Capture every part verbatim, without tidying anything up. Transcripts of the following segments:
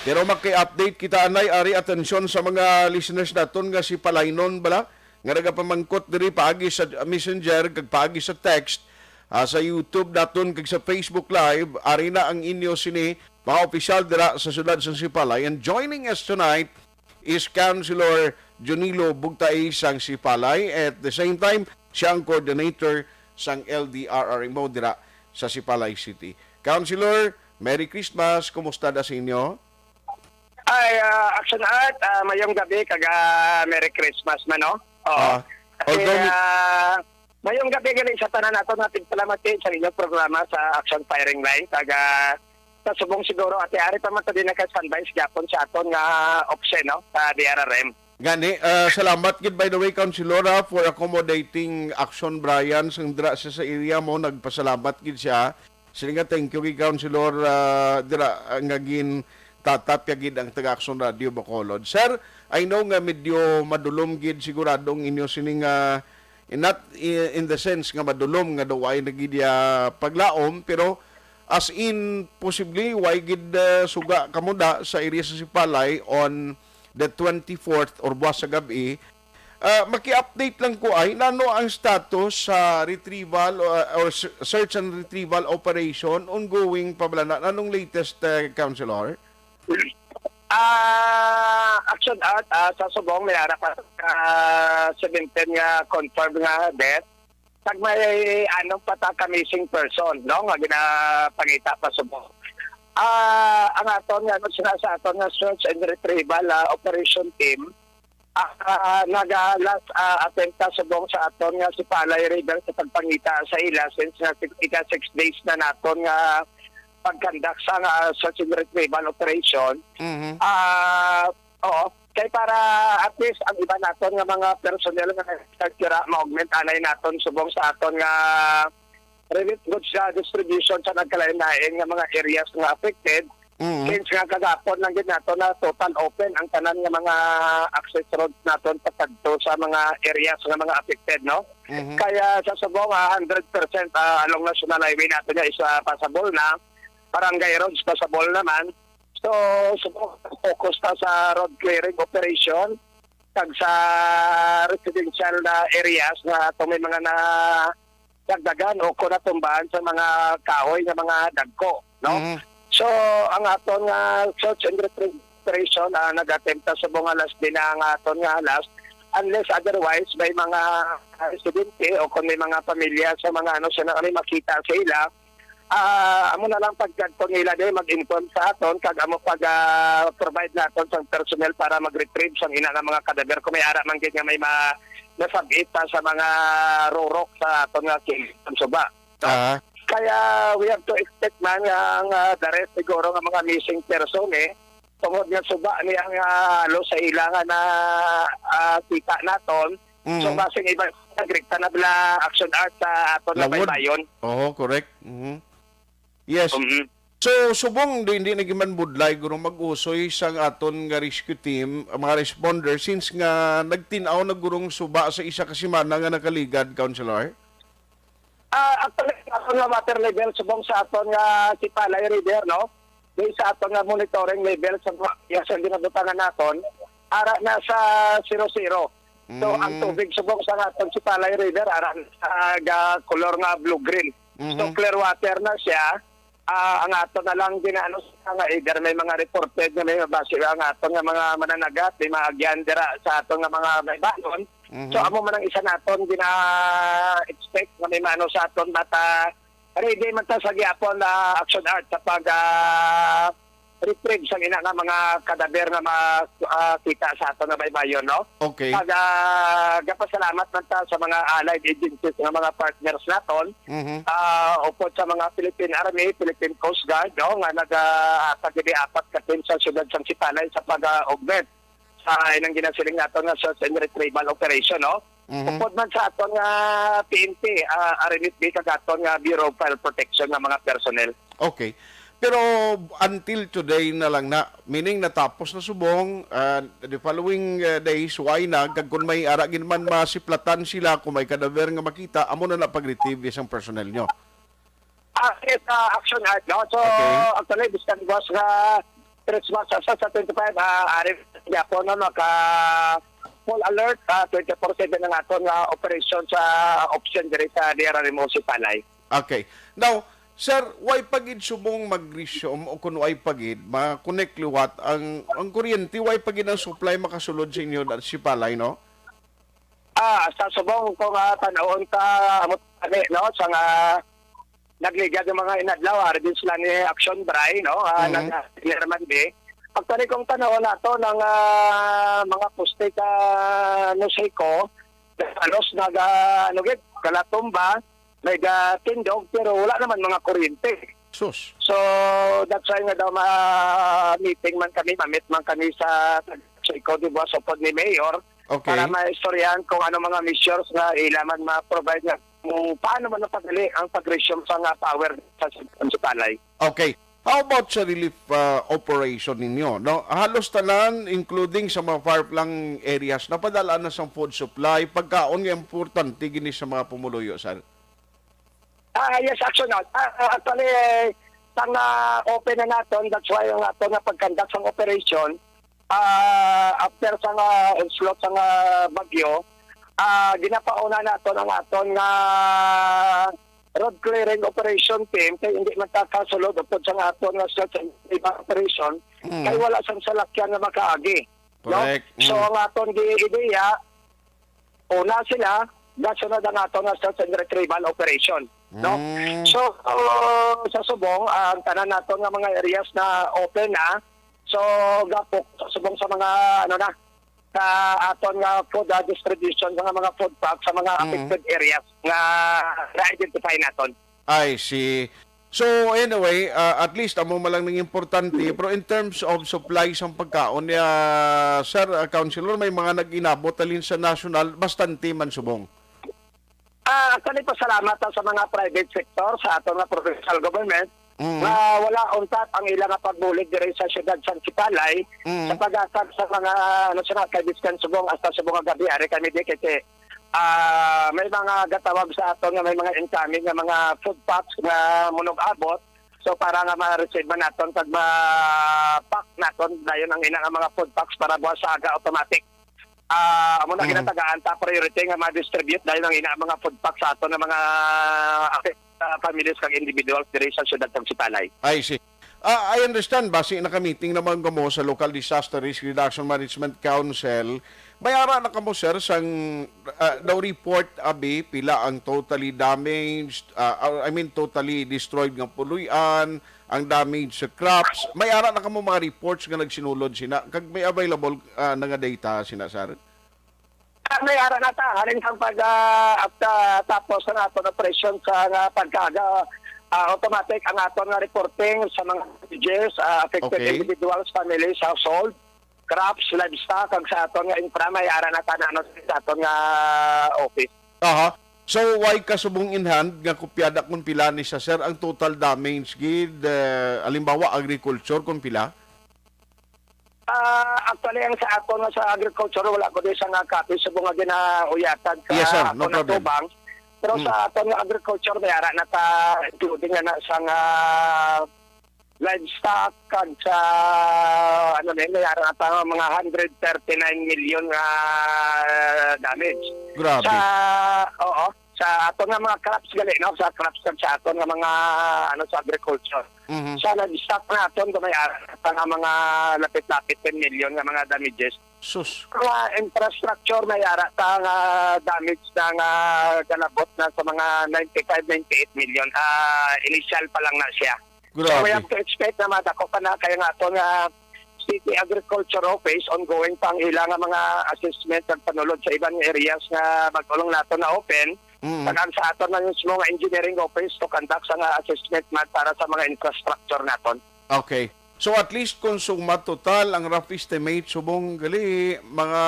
Pero maki-update kita, anay, ari, atensyon sa mga listeners naton nga Sipalaynon bala, nga nagapamangkot diri paagi sa messenger kag paagi sa text, ah, sa YouTube naton kag sa Facebook Live. Ari na ang inyo sini, mga opisyal dira sa siyudad sang Sipalay. And joining us tonight is Councilor Junilo Bugtay sang Sipalay. At the same time, siya ang coordinator sang L D R R M O dira sa Sipalay City. Councilor, Merry Christmas. Kumusta da sa inyo? Ay, ah, Action Art, ah, mayong gabi kag, ah, Merry Christmas man, no? Oo. Ah, Kasi, although mi- ah, mayong gabi gali sa tanan nato nga tigpalamati sa inyong programa sa Action Firing Line kag, ah, sa subong siguro, ate, ari pa man ta din naka-standby sa gyapon sa aton nga option, no, sa D R R M. Gani, ah, salamat gid, by the way, Councilor, ah, for accommodating Action Brian sang dira sa, sa area mo. Nagpasalamat gid siya. Sini nga thank you kay Councilor, ah, dira, ah, nga gintatapya gid ang taga Action Radio Bacolod. Sir, I know nga medyo madulom gid sigurado ang inyo sini nga, in, not i-, in the sense nga madulom nga daw ay nagidya paglaom, pero as in, posible, way gid, ah, suga kamo da sa area sa Sipalay on the twenty-fourth or buwas sa gab-i. Ah, maki-update lang ko ay, nano ang status sa retrieval, uh, or s-, search and retrieval operation ongoing pa bala na? Nanong latest, uh, Councilor? Ah, Action Art, ah, sa subong may ara pa ka seventeen nga confirmed nga death. Kag may anom pa ta ka missing person, no, nga ginapangita pa subong. Ah, ang aton nga, ano, sina-, sa aton nga search and retrieval, ah, operation team, ah, naga-last, ah, attempt ta subong sa aton nga Sipalay River sa pagpangita sa ila since nga ika six days na naton nga pag-conduct sa nga search and retrieval operation. Mhm. Ah, oo. Kay para at least ang iba naton nga mga personnel nga nagtira ma-augment anay naton subong sa aton nga relief goods, ah, distribution sa nagkalain-lain nga mga areas nga affected. Mhm. Since nga kagapon lang gid nato na total open ang tanan nga mga access roads naton patagto sa mga areas nga mga affected, no? Mhm. Kaya sa subong, ah, hundred percent, ah, along National Highway nato nga isa passable na, barangay roads passable naman. So, subong focus ta sa road clearing operation kag sa residential na areas nga ato may mga na dagdagan o kung natumbahan sa mga kahoy nga mga dagko, no? Mhm. So, ang aton nga search and retrieval operation, ah, nag-attempt ta subong nga last din na ang aton nga last, unless otherwise may mga residente o kung may mga pamilya sa mga ano sa na kami makita sa ila, ah, amo na lang pagkadto nila di mag-inform sa aton kag amo pag, ah, provide naton sang personnel para mag-retrieve sang ina nga mga kadaber kung may ara man gid nga may ma-, nasab-it pa sa mga rurok sa aton nga ki-, suba. No? Ah. Kaya we have to expect man nga ang, ah, the rest siguro nga mga missing person, eh, tungod nga suba ni ang, ah, halos sa ila nga na, ah, kita naton. So, mm, basing iba nagrekta na bala Action Art sa aton nga Lawod. Baybayon. Oo, correct. Mhm. Yes. Mhm. So, subong di, hindi na giman budlay guro mag-usoy sang aton nga rescue team, ang mga responder, since nga nagtin-aw na gurong suba sa isa ka semana nga nakaligad, Councilor? Ah, actually, sa aton nga water level, subong sa aton nga Sipalay River, no? Based sa aton nga monitoring level sa mga area sa ginabutangan naton, ara na sa zero zero. So, ang, mm, tubig subong sa aton Sipalay River, ara na sa ga-, color nga blue-green. So, mhm, clear water na siya. Ah, ang aton na lang ginaano sa nga either may mga reported nga may mabasi ang aton nga mga mananagat, may mga agyan dira sa aton nga mga baybayon. Mhm. So, amo man ang isa naton gina-expect nga may maano sa aton, but, ah, ready man ta sa gihapon, ah, Action Art sa pag, ah, retrieve sa ina nga mga kadaber nga ma-, ah, kita sa aton nga baybayon, no? Okay. Pag, ah, gapasalamat man ta sa mga allied agencies nga mga partners naton, mhm, ah, upod sa mga Philippine Army, Philippine Coast Guard, no, nga nagahatag ini apat ka team sa siyudad sang Sipalay sa pag-augment sa inang ginasiling naton nga search and retrieval operation, no? Mhm. Upod man sa aton nga P N P, ah, R M F B, kag aton nga Bureau of Fire Protection nga mga personnel. Okay. Pero until today na lang na, meaning natapos na subong, ah, the following, ah, days, why na, kag kung may ara gid man masiplatan sila, kung may kadaver nga makita, amo na na pag-retrieve sang personnel nyo. Ah, yes, ah, Action Art, no? So, okay, actually, biskan boss nga Christmas, sa, sa twenty-five, ah, ari gihapon, no, naka full alert, ah, twenty-four seven ang aton nga operasyon sa option diri sa D R R M O Sipalay. Okay. Now, sir, way pa gid subong mag-resume o kung way pa gid ma-connect liwat ang, ang kuryente, way pa gid ang supply makasulod sa inyo na Sipalay, no? Ah, sa subong kung, ah, tan-awon ka, amo tani, no, sa nga nagligad ang mga inadlaw, ari din sila ni Action Bray, no, ah, Mhm. nag-, ni Herman B. Actually, kung tan-awon nato ng, ah, mga poste ka Noseco, halos nag, ah, ano gid, kalatumba, may gatindog, pero wala naman mga kuryente. Sus. So, that's why nga daw ma-meeting man kami, ma-meet man kami sa, sa ikaw, di ba, sa pod ni Mayor, Okay. para maistoryahan kung ano mga measures nga ila man ma-provide nga kung paano man napadali ang pag-resume sa nga power sa, sa Sipalay. Okay. How about sa relief, ah, operation ninyo, no? Halos tanan, including sa mga far-flung areas, napadala na sang food supply, pagkaon nga importante gini sa mga pumuluyo, sir. Ah, yes, Action Out. Ah, ah, actually, eh, sang, ah, open na naton, that's why ang ato nga pag-conduct sang operation, ah, after sang, ah, onslaught sang, ah, bagyo, ah, ginapauna naton ang aton nga road clearing operation team kay hindi man ta kasulod upod sang aton nga search and rescue operation Mm. kay wala sang salakyan nga makaagi, no? Correct. So, Mm. ang aton gi-ideya, una sila, gasunod ang aton nga search and retrieval operation, no? Mm. So, uh, sa subong, ang tanan naton nga mga areas na open na. So, gapok sa subong sa mga, ano na, sa aton nga food, uh, distribution, sa mga, mga food packs sa mga Mm. affected areas nga na-identify naton. I see. So, anyway, uh, at least amo man lang ning importante. Pero in terms of supply sang pagkaon, uh, sir, uh, Councilor, may mga nag-inabot halin sa national, bastante man subong. Ah, actually, pasalamat ta sa mga private sector, sa aton nga provincial government, Mm. nga wala untat ang ila nga pagbulig diri sa siyudad sang Sipalay, Mm. sa paghatag sa mga, ano, sa mga kaibigan subong hasta subong nga gabi, ari kami di kay, ah, may mga gatawag sa aton nga may mga incoming nga mga food packs nga munug-abot. So, para nga ma-receive man naton kag ma-pack naton dayon ang ina nga mga food packs para buwas sa aga automatic. Ah, amo na Mm. ginatagaan ta priority nga ma-distribute dayon ang ina mga food packs sa aton nga mga affect-, ah, families kag individuals diri sa siyudad sa Sipalay. I see. Ah, I understand, basi naka-meeting naman kamo sa Local Disaster Risk Reduction Management Council. May ara na kamo, sir, sang, ah, daw report, abi, pila ang totally damaged, ah, or, I mean, totally destroyed nga puloy-an, ang damage sa crops. May ara na kamo mga reports nga nagsinulod sina, kag may available, ah, na nga data sina, sir? Ah, may ara na ta. Halin sang pag, ah, at, ah, tapos ang aton operasyon sa nga pagkaga, ah, automatic ang aton nga reporting sa mga villages, ah, affected Okay. individuals, families, household, crops, livestock, kag sa aton nga infra, may ara na ta na, ano, sa aton nga office. Aha. So, way ka subong in hand nga kopyada kung pila ni sa, sir, ang total damage gid, eh, halimbawa, agriculture, kung pila? Ah, actually, ang sa aton nga sa agriculture, wala ko di sa nga copy subong nga ginauyatan sa Yes, sir. No aton nga problem. tubang. Pero Mm. sa aton nga agriculture, may ara na ta, including na, na sa nga livestock, kag sa, ano ni, may ara na ta mga hundred thirty-nine million nga damage. Grabe. Sa, oo, sa aton nga mga crops gali, no? Sa crops kag sa aton nga mga, ano, sa agriculture. Mhm. Sa livestock naton, kung may ara na ta nga mga lapit-lapit ten million nga mga damages. Sus. Mga infrastructure, may ara ta nga damage na nga galabot na sa mga ninety-five, ninety-eight million. Ah, initial pa lang na siya. So, we Grabe. have to expect na madako pa na kay nga ato nga City Agriculture Office, ongoing pa ang ila nga mga assessment ug panulod sa iban nga areas nga bag-o lang nato na open. Mm. Kag ang sa aton na mismo nga engineering office to conduct sa nga assessment man para sa mga infrastructure naton. Okay. So, at least kung suma total ang rough estimate, subong gali, mga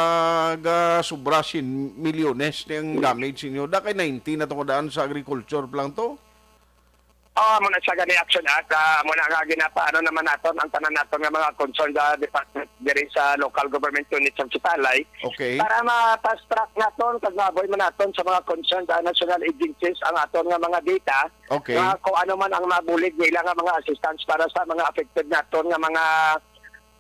ga sobra sin milyones ni ang damage ninyo. Da kay ninety na tong daan sa agriculture pa lang to? Oh, amo na siya gani, Action Act. Ah, amo na nga ginapaano naman naton ang tanan naton nga mga concerned, ah, department diri sa local government unit sa Sipalay. Okay. Para ma-fast track naton kag maabot man naton sa mga concerned, ah, national agencies ang aton nga mga data Okay. nga kung ano man ang mabulig nila nga mga assistance para sa mga affected naton nga mga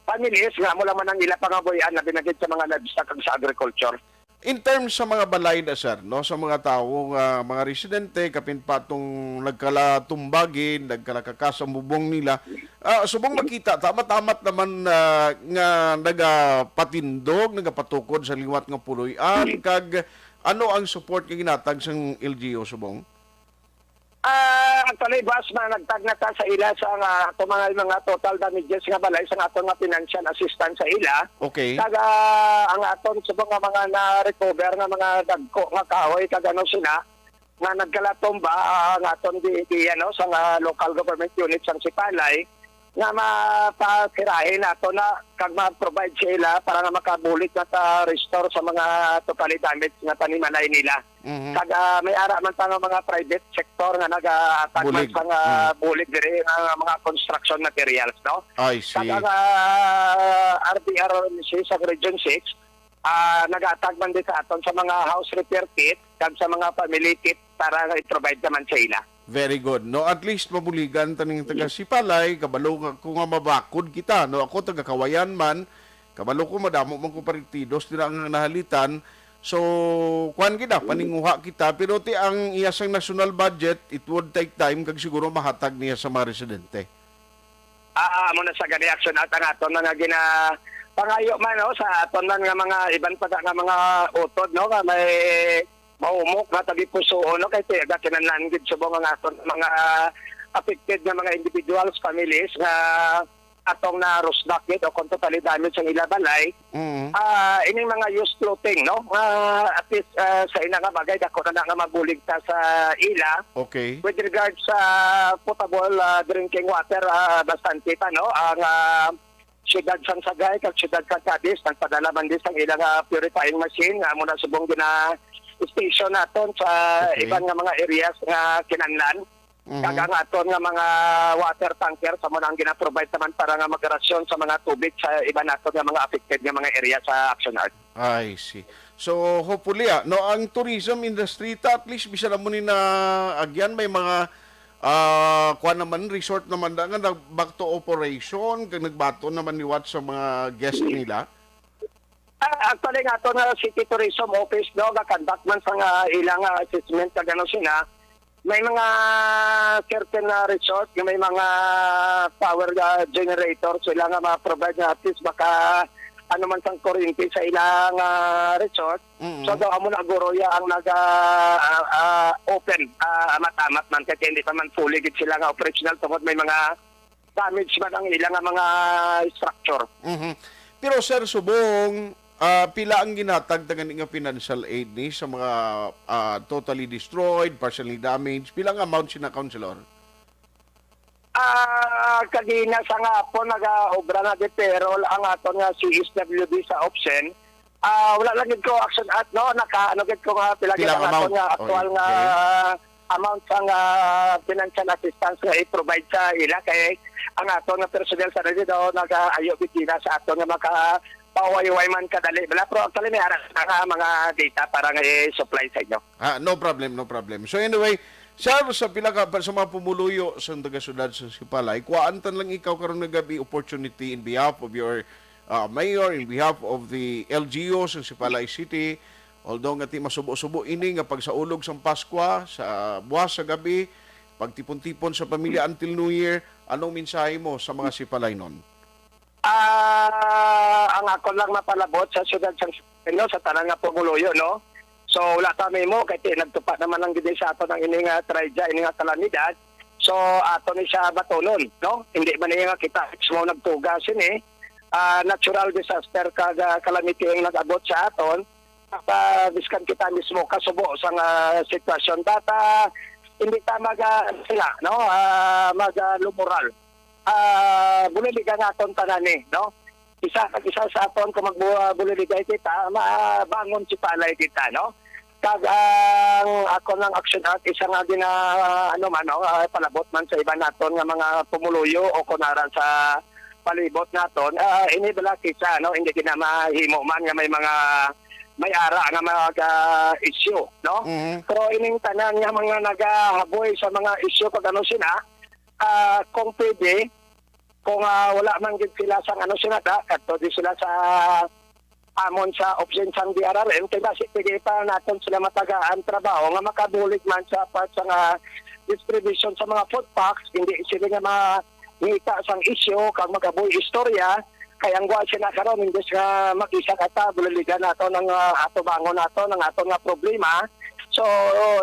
families nga amo lang man ang ila pangabuhian, labi na gid sa mga livestock kag sa agriculture. In terms sa mga balay na, sir, no, sa mga tawo nga mga residente, kapin pa tong nagkalatumbagin, nagkalakakas ang bubong nila, ah, subong makita, tamat-tamat naman, ah, nga nagapatindog, nagapatukod sa liwat nga puloy-an, kag ano ang support nga ginatag sang L G U subong? Ah, actually, boss, managtag na ta sa ila sa nga ato mga, mga total damages nga balay sa aton nga financial assistance sa ila. Okay. Kag, ah, ang aton subong nga mga na-recover nga mga dagko nga kahoy kag ano sina nga nagkalatomba, ah, ang aton di, di ano sa nga local government unit sang Sipalay nga mapasirahin nato na kag ma-provide sa ila para nga makabulig na ta restore sa mga totally damaged nga panimalay nila. Mhm. Kag, ah, may ara man ta nga mga private sector nga nagahatag man Bulig. sa nga Mm. bulig diri nga mga construction materials, no? I see. Kag ang, ah, R D R C sa Region six, ah, nagahatag man din sa aton sa mga house repair kit kag sa mga family kit para i-provide naman sa ila. Very good. No, at least mabuligan taning taga Sipalay, kabalo nga ko nga mabakod kita, no? Ako taga Kawayan man, kabalo ko madamo man ko partidos dira nga nahalitan. So, kuan kita, paninguha kita, pero ti ang iya sang national budget, it would take time kag siguro mahatag niya sa mga residente. Ah, ah, amo na sa gani action at ang aton na nga gina pangayo man, no, sa aton man nga mga iban pa nga mga utod, no, nga may maumok nga tagipusoon, no, kay tiyaga kinahanglan gid subong ang aton mga affected nga mga individuals, families nga atong na-rusbak gid o kung totally damage ang ila balay. Mm. Ah, ining mga used clothing, no, nga at least, ah, sa ina nga bagay dako na na nga mabulig ta sa ila. Okay. With regards sa potable, ah, drinking water, ah, bastante pa, no, ang, ah, siyudad sang Sagay kag siyudad sang Cadiz nagpadala man din sang ilang, ah, purifying machine nga amo na subong gina-station naton sa Okay. iban nga mga areas nga kinahanglan. Mhm. Kag ang aton nga mga water tanker sa mo na ang gina-provide naman para nga magarasyon sa mga tubig sa iban naton nga mga affected nga mga area sa Action Art. I see. So, hopefully, ah, no, ang tourism industry ta, at least, bisan na mo ni na agyan, may mga, ah, kuwan naman, resort naman na nga nag-, back to operation, kag nagbaton naman liwat sa mga guest nila. Ah, actually, nga to na City Tourism Office, no, ga-conduct man sa nga ilang, ah, assessment kag ano sina, may mga certain na resort nga may mga power, ah, generator sila nga ma-provide nga at least baka ano man sang kuryente sa ilang, ah, resort. Mm. So, daw amo na guro ya ang nag, ah, ah, ah, open, ah, amat-amat man kay hindi pa man fully gid sila nga operational tungod may mga damage man ang ila nga mga structure. Mhm. Pero, sir, subong, ah, pila ang ginhatag ta gani nga financial aid ni sa mga, ah, totally destroyed, partially damaged? Pila ang amount sina, Councilor? Ah, kagina sa nga hapon, nag-obra na di payroll ang aton nga C S W D sa OPSEN. Ah, wala lang gid ko action at, no, naka, ano, gid ko nga pila Pila gid ang ang aton amount? nga Oh, actual nga okay. amount sang, ah, financial assistance nga i-provide sa ila kay ang aton nga personnel sa radio daw nag-ayo gid gina sa aton nga maka pahuway-huway man kadali bala, pero actually may ara na nga mga data para nga i-supply sa inyo. Ah, no problem, no problem. So anyway, sir, sa pila ka pa sa mga pumuluyo sa taga-syudad sa Sipalay, kuhaan tan lang ikaw karon nga gabi opportunity in behalf of your, ah, mayor, in behalf of the L G U sa Sipalay City. Although nga ti masubo-subo ini nga pagsaulog sang Paskwa sa buwas sa gabi, pagtipon-tipon sa pamilya until New Year, anong mensahe mo sa mga Sipalaynon? Ah, ang ako lang mapalabot sa siyudad sang Sitio, sa tanan nga pumuluyo, no? So, wala ta mahimo kay ti-, nagtupa naman lang gid sa aton ang ini nga tragedya, ini nga kalamidad. So, ato ni siya batunon, no? Hindi man niya nga kita mismo nagtuga sini. Ah, natural disaster kag, ah, calamity ang nag-abot sa aton. Ah, biskan kita mismo kasubo sa nga sitwasyon, but, ah, hindi ta mag, ah, sila, no? Ah, mag, ah, lumural. Ah, buliligan naton tanan ni, no? Isa kag isa sa aton kung magbu-, ah, buliligay kita, mabangon si palay kita, no? Kag ang ako ng action at isa nga gina, ano man, no, ah, palabot man sa iba naton nga mga pumuluyo o kunara sa palibot naton, ah, ini bala kisa, no, hindi gina mahimo man nga may mga may ara nga mga issue, no? Mhm. Pero ining tanan nga mga nagahaboy sa mga issue kag ano sina, ah, kung pwede, kung, ah, wala man gid sila sang ano sila da, kadto di sila sa amon sa option sang D R R M, kay basi pwede pa naton sila matagaan trabaho nga makabulig man sa part sang, ah, distribution sa mga food packs, hindi sila nga mangita sang isyu kag magabuy istorya. Kay ang guwa sila karon, imbes nga mag-isa ka ta, buliligan nato ng, ah, atubangon nato ng aton nga problema. So,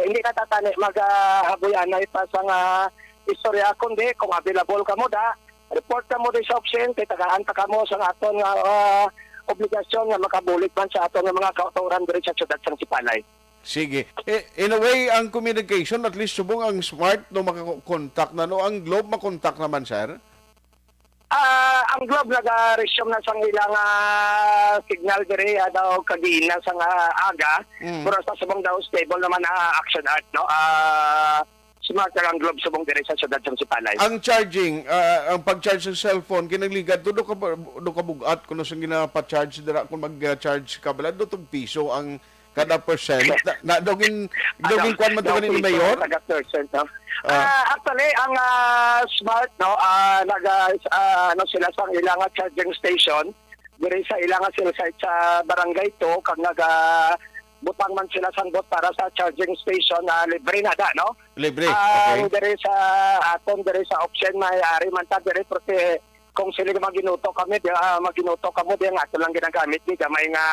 hindi na ta tani mag, ah, habuyanay pa sang, ah, istorya, kundi kung available ka mo da, report ka mo di sa option, kay tagaan ta kamo sang aton nga, ah, obligasyon nga makabulig man sa aton nga mga kautoran diri sa siyudad sang Sipalay. Sige. Eh, in a way, ang communication, at least subong ang Smart, no, makakontak na, no? Ang Globe, makontak naman, sir? Ah, ang Globe nag-resume na sang ilang, ah, signal diri, ah, daw kagina sang, ah, aga. Mm. Pero sa subong daw stable naman, ah, Action Art, no? Ah, Smart ang Globe subong diri sa siyudad sang Sipalay. Ang charging, ah, ang pag-charge sa cellphone, kinahanglan do ka, do ka bug-at kuno sang ginapa-charge dira kung mag-charge ka bala, do tog piso ang kada percent. Na, na, dogin, Ano, dogin kwan man to daw ganin piso, mayor? Taga percent, no? Ah. Ah, actually, ang, ah, Smart, no, ah, nag, ah, s-, ah, ano sila sa ilang, ah, charging station, diri sa ilang, ah, cell site sa Barangay two, kag naga butang man sila sang bot para sa charging station na libre na da, no? Libre, Ang okay. diri sa aton, diri sa option, may ari man ta diri, porque kung sila maginuto kami, di, ah, maginuto kamo, di ang ato lang ginagamit, di gamay nga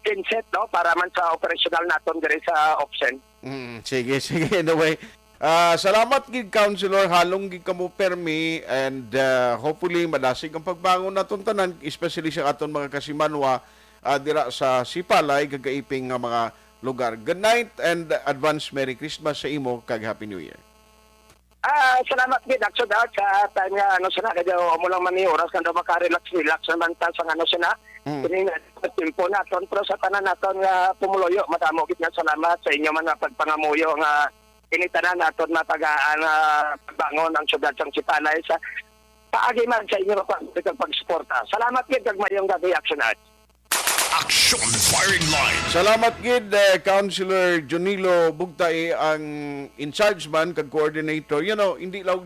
genset, no, para man sa operational naton diri sa option. Mm, sige, sige. Anyway, ah, salamat gid, Councilor. Halong gid kamo permi, and, ah, hopefully madasig ang pagbangon naton tanan, especially sa aton mga kasimanwa, ah, dira sa Sipalay, kag kaiping nga mga lugar. Good night and advance Merry Christmas sa imo kag Happy New Year. Ah, salamat gid, Action Art, sa time nga, ano, sana, kaya mo lang man ni oras nga daw makarelax-relax naman ta sa, ano, sana. Mm. Kini na, sa tempo naton, pero sa tanan naton nga pumuluyo, madamo gid nga salamat sa inyo man nga pagpangamuyo nga ini tanan naton matagaan nga pagbangon ang siyudad sang Sipalay sa paagi man sa inyo nga pag-, pagsuporta. Salamat gid, kag mayong gabi, Action Art. Action Firing Line. Salamat gid, eh, Councilor Junilo Bugtay, ang in charge man kag coordinator. You know, hindi lang